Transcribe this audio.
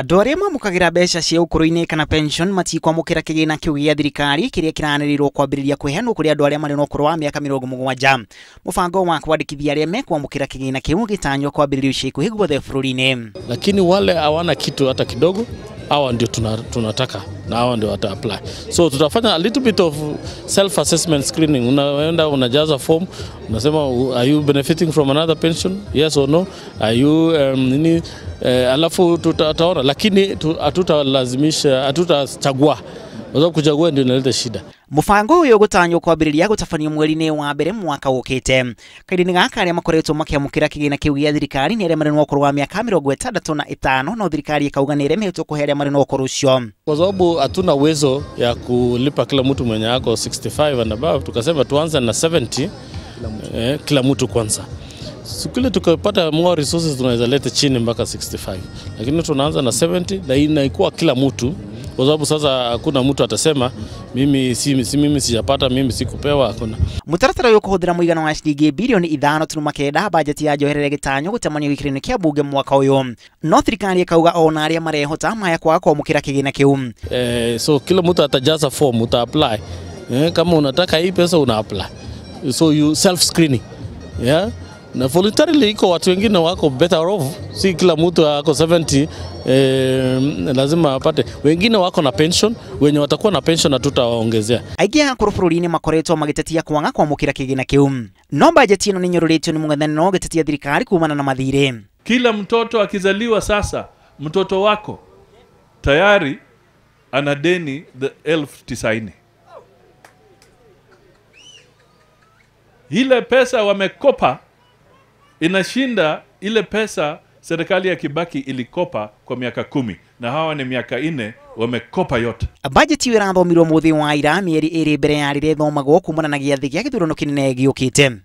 Andũ arĩa mamũkagĩra mbeca cia ũkũrũ-inĩ kana pension matikwamũkĩra kĩgĩna kĩu gĩa thirikari kĩrĩa kĩranĩrĩirwo kwambĩrĩria kũheanwo kũrĩ andũ arĩa marĩ na ũkũrũ wa mĩaka 70. Mũbango wa kwandĩkithia arĩa mekwamũkĩra kĩgĩna kĩu gĩtanywo kwambĩrĩrio ica ikuhĩ guothe bũrũri-inĩ. Lakini wale hawana kitu hata kidogo, hawa ndio tunataka na hawa ndio wata apply. So tutafanya a little bit of self assessment screening. Unaenda unajaza form, unasema are you benefiting from another pension? Yes or no? Are you nini? Alafu tutaona, lakini hatutalazimisha, hatutachagua. Kwa sababu kuchagua ndio inaleta shida. Mubango uyu gutanywo kwambĩrĩria gũtabanio mweri-inĩ wa mbere mwaka ũkĩte. Kahinda-inĩ gaka arĩa makoretwo makĩamũkĩra kĩgĩna kĩu gĩa thirikari nĩ arĩa marĩ na ũkũrũ wa mĩaka 65, no thirikari ĩkauga nĩ ĩremetwo kũhe arĩa marĩ na ũkũrũ ũcio. Kwa sababu hatuna uwezo ya kulipa kila mtu mwenye ako 65 and above, tukasema tuanze na 70 kila mtu kwanza. Kile tukapata more resources tunaweza leta chini mpaka 65. Lakini tunaanza na 70 na inaikuwa kila mtu. Kwa sababu sasa hakuna mtu atasema mimi si mimi sijapata, mimi sikupewa, hakuna. Mutaratara uyu kuhuthira muigana wa ciringi bilioni 5.9 bajeti ya njoherere gĩtanywo gũtemanio gĩkĩro-inĩ kĩa bunge mwaka ũyũ. No thirikari ĩkauga ona arĩa marehota maya kwaga kwamũkĩra kĩgĩna kĩu. So kila mtu atajaza form, uta apply. Kama unataka hii pesa una apply. So you self screening. Yeah? Na voluntarily iko watu wengine wako better off, si kila mtu ako 70 lazima apate. Wengine wako na pension, wenye watakuwa na pension hatutawaongezea. Aingĩ a akũrũ bũrũri-inĩ makoretwo magĩtetia kwaga kwamũkĩra kĩgĩna kĩu. No bajeti ĩno nĩ ĩnyũrũrĩtio nĩ mũng'ethanĩro ũgĩtetia thirikari kumana na mathirĩ. Kila mtoto akizaliwa sasa, mtoto wako tayari ana deni 90,000. Ile pesa wamekopa inashinda ile pesa serikali ya Kibaki ilikopa kwa miaka 10, na hawa ni miaka 4 wamekopa yote. Bajeti ĩyo ĩrathomirwo mũthĩ wa ira mĩeri ĩrĩ mbere ya rĩrĩa ĩthomagwo kumana na gĩathĩ gĩa gĩthurano kĩnene gĩũkĩte.